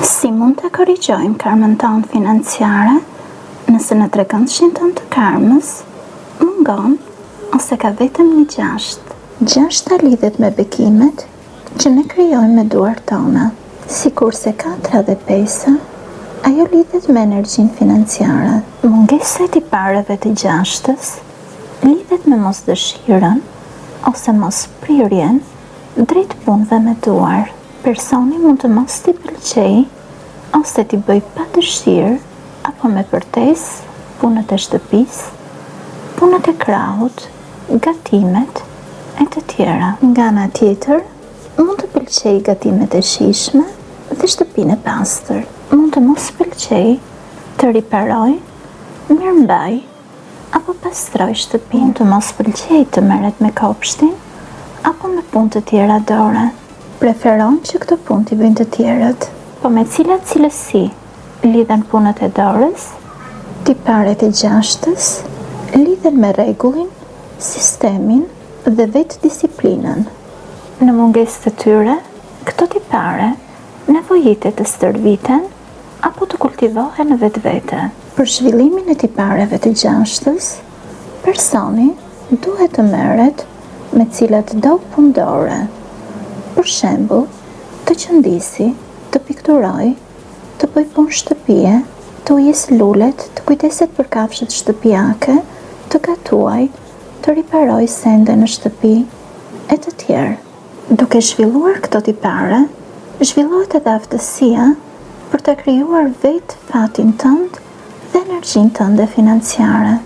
Si mund ta korrigjojmë karmën tonë financiare nëse në trekëndëshin tonë të karmës mungon ose ka vetëm një gjashtë? Gjashta lidhet me bekimet që ne krijojmë me duart tona. Sikurse katra dhe pesa, ajo lidhet me energjinë financiare. Mungesa e tipareve të gjashtës lidhet me mosdëshirën ose mosprirjen drejt punëve me duar. Personi mund të mos t'i pëlqejë ose t'i bëjë pa dëshirë apo me përtesë punët e shtëpisë, punët e krahut, gatimet e të tjera. Nga ana tjetër, mund të pëlqejë gatimet e shijshme dhe shtëpinë e pastër. Mund të mos pëlqejë të riparojë, mirëmbajë apo pastrojë shtëpinë. Mund të mos pëlqejë të merret me kopshtin apo me punë të tjera dore. Preferon që këto punë t'i bëjnë të tjerët. Po me cilat cilësi lidhen punët e dorës? Tiparet e gjashtës lidhen me rregullin, sistemin dhe vetëdisiplinën. Në mungesë të tyre, këto tipare nevojitet të stërviten apo të kultivohen në vetvete. Për zhvillimin e tipareve të gjashtës, personi duhet të merret me cilatdo punë dore. Për shembull, të qëndisi, të pikturojë, të bëjë punë shtëpie, të ujisë lulet, të kujdeset për kafshët shtëpiake, të gatuajë, të riparojë sende në shtëpi, e të tjerë. Duke zhvilluar këto tipare, zhvillohet edhe aftësia për ta krijuar vetë fatin tënd dhe energjinë tënde financiare.